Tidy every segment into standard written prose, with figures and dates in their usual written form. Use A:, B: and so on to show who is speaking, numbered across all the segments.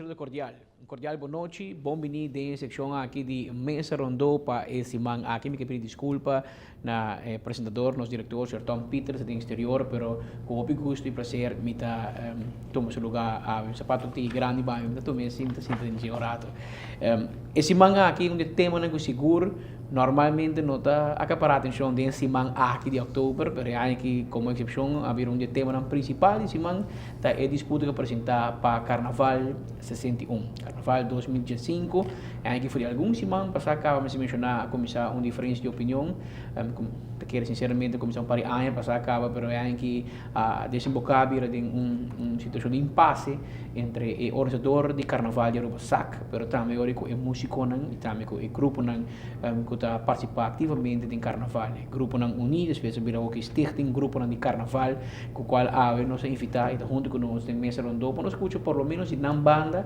A: saludo cordial. Un cordial bon nochi, bon bini den e seccion aki di Mesa Rondo pa e siman aki. Mi ke pidi disculpa na e presentador, nos director, señor Tom Pieters, den exterior, pero cu hopi gusto y placer mi ta tuma su lugar awe. Mi sapato tin grandi baño, mi ta tuma e sinta sinta den dje un rato. E siman aki un di e temanan cu sigur normalmente no ta acapara atencion den e siman aki di october, pero e aña aki como excepcion a bira un di e temanan principal di siman, ta e disputa cu a presenta pa Carnaval 61, Carnaval 2015. E aña aki for di algun siman pasa caba mester menciona a cuminsa un diferencia di opinion, cu ta kere sinceramente cuminsa un par di aña pasa caba, pero e aña aki a desemboca bira den un situacion di impasse entre e organisador di Carnaval di Aruba sac, pero tambe ora cu e musiconan y tambe cu e gruponan cu ta participa activamente den Carnaval. E gruponan uni despues a bira hoki stichting gruponan di Carnaval cu cual awe nos a invita y ta hunto cu nos den mesa rondó pa nos scucha por lo menos di nan banda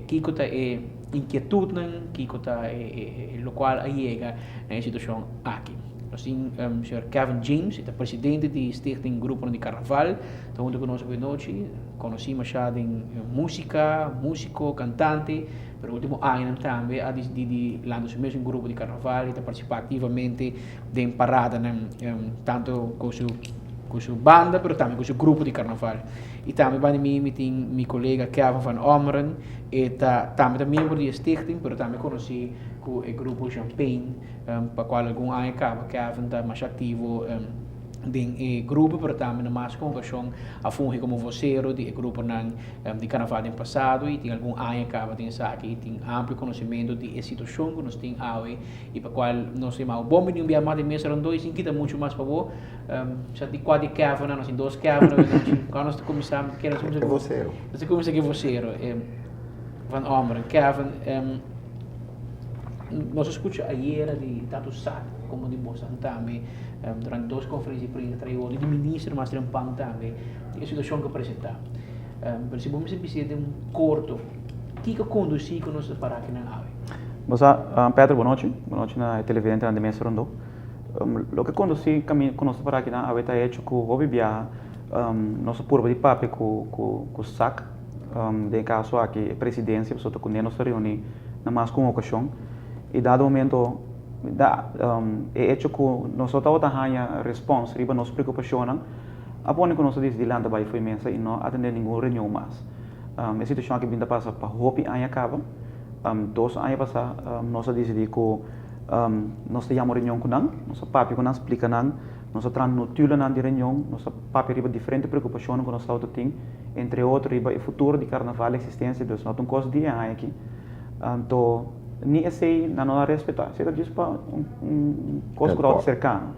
A: kico ta e inquietudnan, kico ta e locual a yega na e situacion aki. Nos tin señor Kevin James, e ta presidente di Stichting Gruponan di Carnaval, ta hunto cu nos awe nochi. Conoci masha den musica, musico, cantante, pero ultimo añanan tambe a dicidi di lanta su mesun grupo di carnaval y ta participa activamente den paradanan tanto cu su cu su banda pero tambe cu su grupo di carnaval. Y tambe banda mi mi tin mi colega Kevin van Ommeren, e ta tambe ta miembro di e stichting pero tambe conoci cu e grupo Champagne pa cual algun aña caba Kevin ta masha activo den e grupo pero tambe na mas cu ocasion a fungi como vocero di e gruponan di carnaval den pasado y tin algun aña caba den esaki y tin amplio conocimento di e situacion cu nos tin awe y pa cual nos ta yama bon bini un bia mas den mesa rondó y sin kita mucho mas pa bo sa di cua di Kevin nos tin dos Kevin awe nochi cua nos ta cuminsa mi ta kere nos cuminsa cu
B: vocero
A: nos ta cuminsa cu e vocero Van Ommeren Kevin nos a scucha ayera di tanto SAC como di bosan tambe durante dos conferencia di prensa trae otro di minister mas trempan tambe di e situacion cu a presenta. Pero si bo mester bisa den un corto, kico a conduci cu nos ta para akinan awe?
C: Bo sa, Pedro, bon nochi. Bon nochi na e televidentenan di Mesa Rondó. Loke a conduci cu nos ta para akinan awe ta hecho cu hopi biaha nos a purba di papia cu SAC, Den e kaso aki e presidensia pasobra ta kuné nos ta reuní na mas ku un okashon i dado momento da e echo ku nos no tabata haña respons riba nos preokupashonnan a pone ku nos a disidí lanta bai for e mesa i no atendé ningun reunion mas. E situashon aki bin ta pasa pa hopi aña kaba. Dos aña pasá nos a disidí ku nos ta yama un reunion ku nan, nos a papia ku nan, splika nan. Nos a traha notulanan di reunion, nos a papia riba diferente preokupashonnan ku nos tabata tin, entre otro riba e futuro di karnaval, eksistensia, dus no ta un kos di e aña aki. Anto ni esei nan no a respetá, esei ta djis pa un kos ku tabata serkano.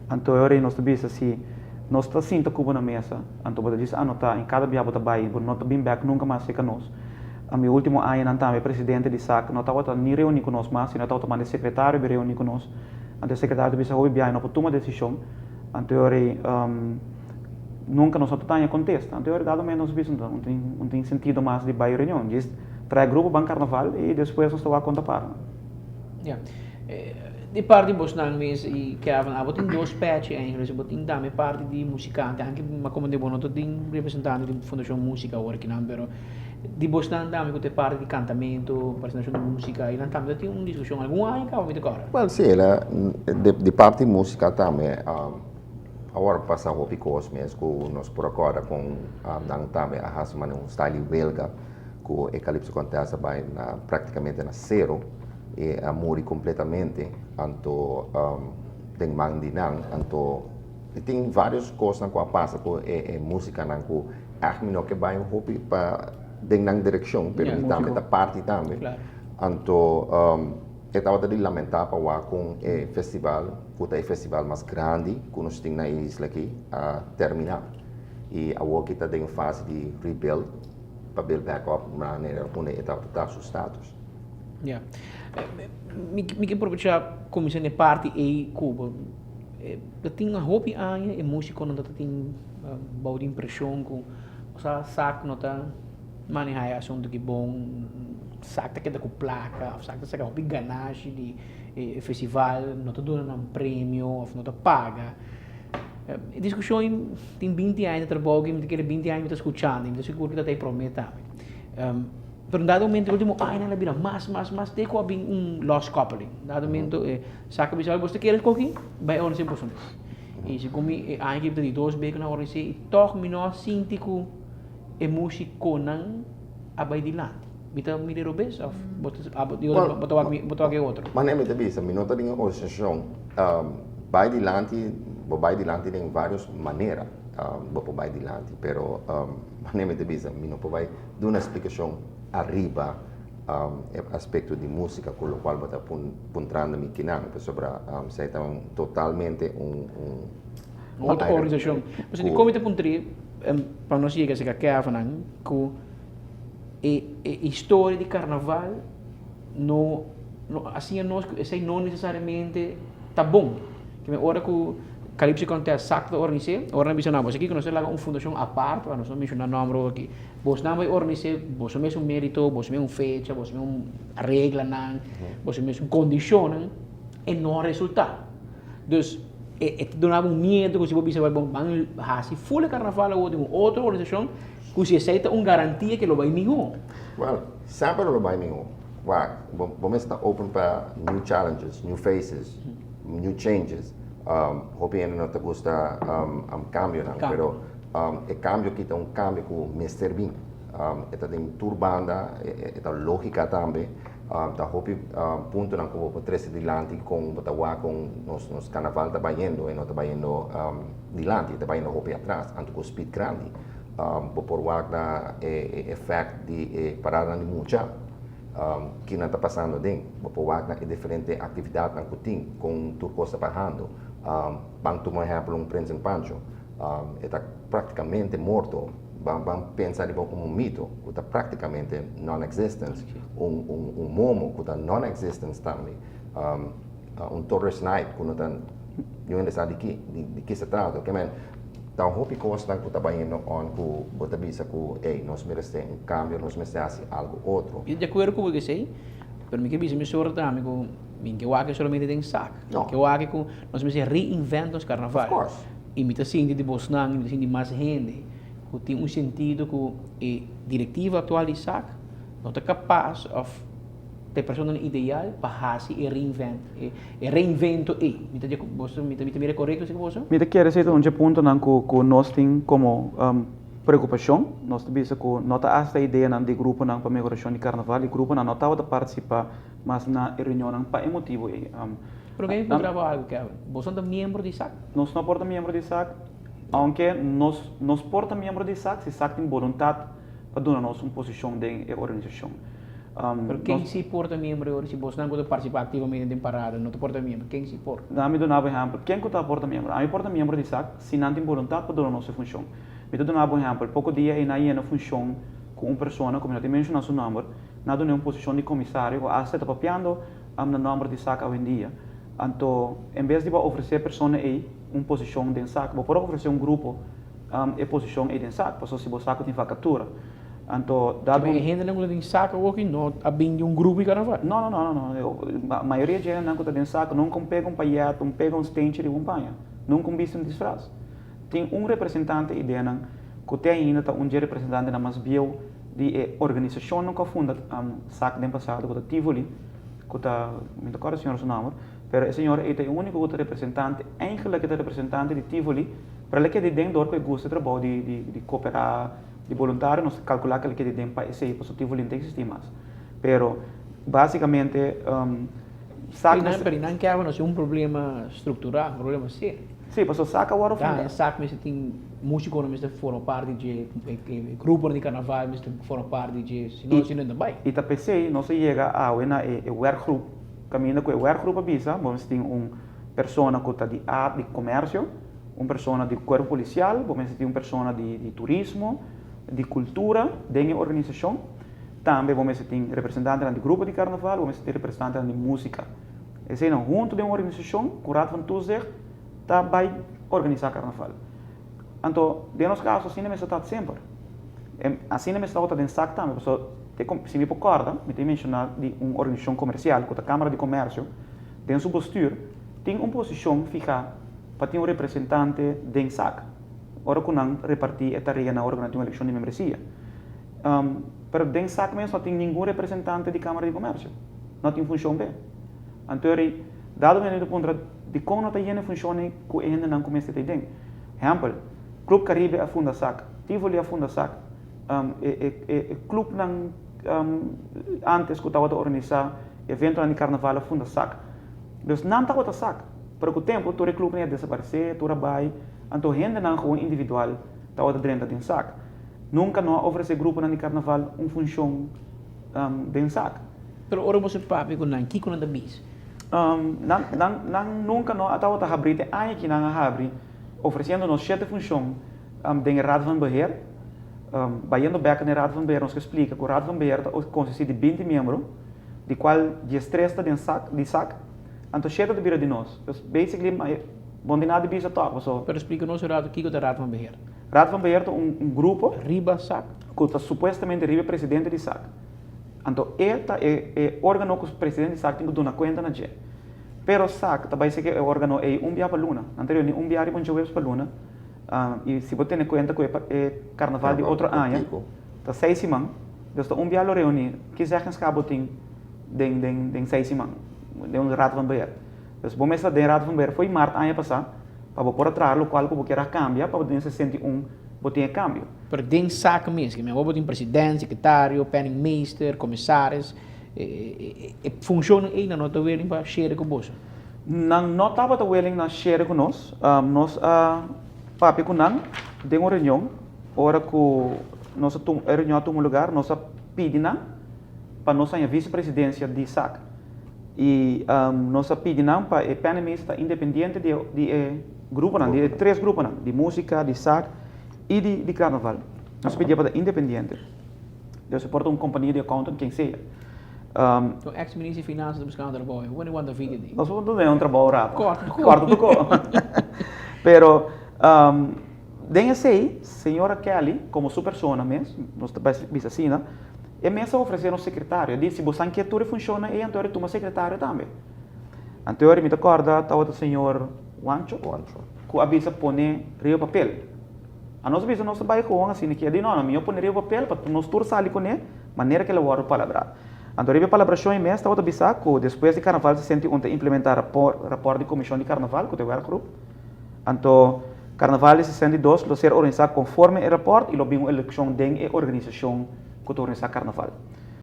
C: Anto e ora ei nos ta bisa si nos ta sinta ku bo na mesa, anto bo ta djis anotá i kada bia bo ta bai, bo no ta bin bèk nunka mas serka nos. Ami último añanan tambe e presidente di sac no tabata ni reuní ku nos mas, sino e tabata manda e sekretario bin reuní ku nos. Anto e sekretario ta bisa hopi biaha no por tuma desishon. Anto e ora ei nunka nos no ta taña kontesta. Anto e ora dado momento nos a bisa no tin no tin sentido mas di bai reunion. Djis trae grupo ban karnaval i despues nos ta wak kon ta para.
A: Ya. Di parti bosnan mes i Kevin abo tin dos pechi eigenlijk. So bo tin tambe parti di musikante. Anke mi a komende bo no ta tin representante di Fundashon Musika awor akinan pero Di bosnan tambe ku ta e parti di kantamentu, presentashon di músika, i nan tambe ta tin un diskushon algun aña kaba mi ta kòrda.
B: Wèl, si, el a, di parti músika tambe awor pasa hopi kos mes ku nos por a kòrda kon nan tambe a hasi manera un style di welga ku e Calypso Contest a bai na praktikamente na sero i a muri kompletamente anto den man di nan anto tin varios kosnan ku a pasa ku e músikanan ku Echt mi no ke bai hopi pa den nan direkshon, pero mi tambe ta parti tambe. Anto e tabata di lamentá pa wak kon e festival, ku ta e festival mas grandi ku nos tin na e isla aki, a terminá. I awor ki ta den fase di rebuild pa build back up manera unda e tabata ta su status.
A: Ya. Mi ke probechá kuminsá na e parti ei ku bo ta tin hopi aña e músikonan ta tin Bou di impresion cu osea sac no ta maneha e asunto ki bon, sac ta keda cu placa of sac ta saca hopi ganashi di e festival, no ta duna nan premio of no ta paga. E discusion tin binti aña ta trabou aki, mi ta kere binti aña mi ta scuchando y mi ta sigur cu ta ta e prome tambe. Pero un dado momento, último aña el a bira mas, mas, mas, te ku a bin un los koppeling. Dado momento, e SAK a bisa, "Bo ta kere koki? Bai organis'é boso mes." I segun mi, e aña aki ta di dos bes ku nan a organis'é i tòg mi no a sinti ku e músikonan a bai dilanti. Mi ta mira e robes òf bo ta bo ta wak bo ta wak e otro?
B: Manera mi ta bisa, mi no ta den e organisashon. Bai dilanti, bo bai dilanti den vários manera bo por bai dilanti, pero manera mi ta bisa, mi no por bai duna splikashon ariba e aspekto di músika ku lokual bo ta puntrando mi kinan, pasobra esei ta un totalmente un
A: un otro organisashon. Pasobra di kon mi ta puntr'é pa nos yega serka Kevin ku e e historia di karnaval no no a siña nos ku esei no nesesariamente ta bon. Keme ora ku Calypso Contest sak ta organis'é, ora nan bisa no, boso kiko nos ta laga un fundashon apart, pa nos no menshoná nòmber awor aki, bosnan bai organis'é boso mesun mérito, boso mesun fecha, boso mesun reglanan, boso mesun kondishonnan, e no a resultá. Dus e e ta duna bo un miedu ku si bo bisa bon ban hasi ful e karnaval awor den un otro organisashon ku si esei ta un garantia ke lo bai mihó.
B: Well, semper lo bai mihó. Wak, bo bo mester ta open pa new challenges, new faces, new changes. Hopi hende no ta gusta cambionan, pero e cambio aki ta un cambio cu mester bin. E ta den tur banda, e ta logica tambe. Ta hopi puntonan cu bo por trece dilanti con bo ta wak con nos carnaval ta bayendo, e no ta bayendo dilanti, e ta bayendo hopi atras, anto cu speed grandi. Bo por wak na e effect di e paradanan di mucha, kinan ta pasando aden. Bo por wak na e diferente actividadnan cu tin, con tur cos ta bahando. Ban tuma ehempel un Prinsen Pancho, e ta practicamente morto. Ban ban pensa riba un mito cu ta practicamente non-existence, un un momo cu ta non-existence tambe, un Torres Night cu no ta, niun hende sa di ki di ki se trata. Ke men ta hopi cosnan cu ta bayendo on cu bo ta bisa cu ey nos merece un cambio, nos mester haci algo otro.
A: Mi ta di acuerdo cu bo esey, pero mi ke bisa mi sora tambe cu mi ke wak solamente den sak.
B: No.
A: Mi ke wak cu nos mester reinvent nos carnaval.
B: Of course.
A: I mi ta sinti di bosnan, mi ta sinti mas hende ku tin un sentido ku e direktiva aktual di sak no ta kapas òf ta e personanan ideal pa hasi e reinvent, e reinvento ei. Mi ta di boso, mi ta mi ta mira korekto esei ku boso?
C: Mi ta kere esei ta un dje puntonan ku ku nos tin komo preokupashon. Nos ta bisa ku no ta asta ideanan di gruponan pa mehorashon di karnaval i gruponan no tabata partisipá mas na e reunionnan pa e motibu ei.
A: Pero ken ku trabou algu, Kevin? Boso no ta miembro di sak?
C: Nos no por ta miembro di sak, aunke nos nos por ta miembro di sak si sak tin boluntat pa duna nos un posishon den e organisashon.
A: Pero ken si por ta miembro ora si bosnan ku ta partisipá aktivamente den parada no ta por ta miembro, ken si por?
C: Ami duna bo ehèmpel, ken ku ta por ta miembro? Ami por ta miembro di sak si nan tin boluntat pa duna nos e funshon. Mi ta duna bo ehèmpel, poko dia ei nan yena funshon ku un persona ku mi no tin menshoná su nòmber, nan a dun'é un posishon di komisario ku asta e ta papiando na nòmber di sak awendia. Anto, en bes di bo a ofresé e persona ei un posishon den sak, bo por a ofresé un grupo e posishon ei den sak, pasobra si bo sa ku tin vakatura. Anto, dado
A: E hendenan ku ta den sak awoki no a bin di un grupo di karnaval?
C: No, no, no, no, no. Mayoria dje hendenan ku ta den sak nunka un pega un payèt, un pega un stenchi riba un paña. Nunka un bisti un disfras. Tin un representante ideanan ku te ainda ta un dje representantenan mas bieu di e organisashonnan ku a funda sak den pasado ku ta Tivoli. ku ta, mi ta kòrda e señora su nòmber, pero e señora ei ta e úniko ku ta representante, eigenlijk e ta representante di Tivoli, pero el a keda den dor ku e gusta e trabou di di di koperá, di boluntario, nos ta kalkulá ku el a keda den pa esei, pasobra Tivoli no ta eksistí mas. Pero básikamente sak
A: mester. Pero nan kèr no si un problema struktural, un problema serio.
C: Sí, pasobra sak a wòrdu
A: fundá. Sak mester tin músikonan mester forma parti dje e gruponan di karnaval mester forma parti dje, si no si no ta bai.
C: I ta p'esei nos a yega awe na e werkgroep, kaminda ku e werkgroep a bisa bo mester tin un persona ku ta di art, di komersio, un persona di kuerpo polisial, bo mester tin un persona di turismo, di kultura den e organisashon, tambe bo mester tin representantenan di grupo di karnaval, bo mester tin representantenan di músika. Eseinan huntu den un organisashon ku Raad van Toezicht ta bai organisá karnaval. Anto, den nos kaso asina mester ta semper. Asina mester tabata den sak tambe, pasobra te si mi por kòrda, mi ta menshoná di un organisashon komersial ku ta Kámara di Komèrsio, den su bestür tin un posishon fihá pa tin un representante den sak, ora ku nan repartí e tareanan ora ku nan tin un elekshon di membresia. Pero den SAC mes no tin ningun representante di Kámara di Komèrsio. No tin funshon p'e. Anto eri, dado momento mi ta puntra dikon no ta yena e funshon ei ku e hendenan ku mester ta ei den. Ehèmpel, Club Caribe a funda SAC, Tivoli a funda SAC, e e clubnan antes ku tabata organisá eventonan di karnaval a funda SAC. Dus nan tabata SAC, pero ku tempu tur e clubnan a desaparesé, tur a bai, anto hendenan gewoon individual tabata drenta den SAC. Nunka no a ofresé gruponan di karnaval un funshon den SAC.
A: Pero ora boso papia ku nan, kiko nan ta bisa?
C: Nan, nan, nan nunka no a tabata habrí te aña ki nan a habri, ofresiendo nos shete funshon den e Raad van Beheer. Bayendo bek na e Raad van Beheer nos ke splika ku Raad van Beheer ta konsistí di binti miembro, di kual diestres ta den SAC, di SAC, anto shete ta bira di nos. Dus basically, bon di nada di bisa tòg, paso.
A: Pero splika nos un ratu kiko ta Raad van Beheer.
C: Raad van Beheer ta un grupo.
A: Riba SAC.
C: Ku ta supuestamente riba e presidente di SAC. Anto e ta e e organo ku presidente di SAC tin ku duna kuenta na dje. Pero SAC ta bai seke e organo ei un bia pa luna. Nan ta reuni un bia riba un djaweps pa luna. I si bo tene kuenta ku e e karnaval di otro aña ta seis siman, dus ta un bia lo reuni. Ki zeggenschap bo tin den den den seis siman den un Raad van Beheer? Dus bo mester ta den Raad van Beheer fo'i mart aña pasá pa bo por a traha lokual ku bo kier a kambia pa bo den 61 bo tin e kambio.
A: Pero den SAC mes, mi awor bo tin president, secretario, penningmeester, commissaris, e funcionnan ei nan no ta willing pa share cu boso?
C: Nan no tabata willing na share cu nos. Nos a papia cu nan den un reunion, ora cu nos a tuma, e reunion a tuma lugar, nos a pidi nan pa nos haña vicepresidencia di SAC. I nos a pidi nan pa e penningmeester ta independiente di di e gruponan, di e tres gruponan, di musica, di SAC i di di karnaval. Nos a pidié pa ta independiente. Debe ser por ta un kompania di accountant ken sea.
A: Un ex minister di finansa ta buskando trabou. Bo pone wanta video di.
C: Nos por dun'é un trabou rato.
A: Kòrta tuko.
C: Kòrta tuko. Pero den esei señora Kelly komo su persona mes, nos ta bisa asina, e mes a ofresé nos sekretario. E di si bosan ke tur e funshonnan ei anto e tuma sekretario tambe. Anto mi ta kòrda tabata señor Wancho ku a bisa pone riba papel. Anos a bisa nos ta bai gewoon asina ki. A di no, no, mihó pone riba papel pa nos tur sali kuné manera ku el a wòrdu palabrá. Anto riba e palabrashon ei mes tabata bisa ku despues di Karnaval 61 ta implementá rapòrt di Komishon di Karnaval ku ta e werkgroep. Anto Karnaval di 62 lo ser organisá konforme e rapòrt i lo bin un elekshon den e organisashon ku ta organisá Karnaval.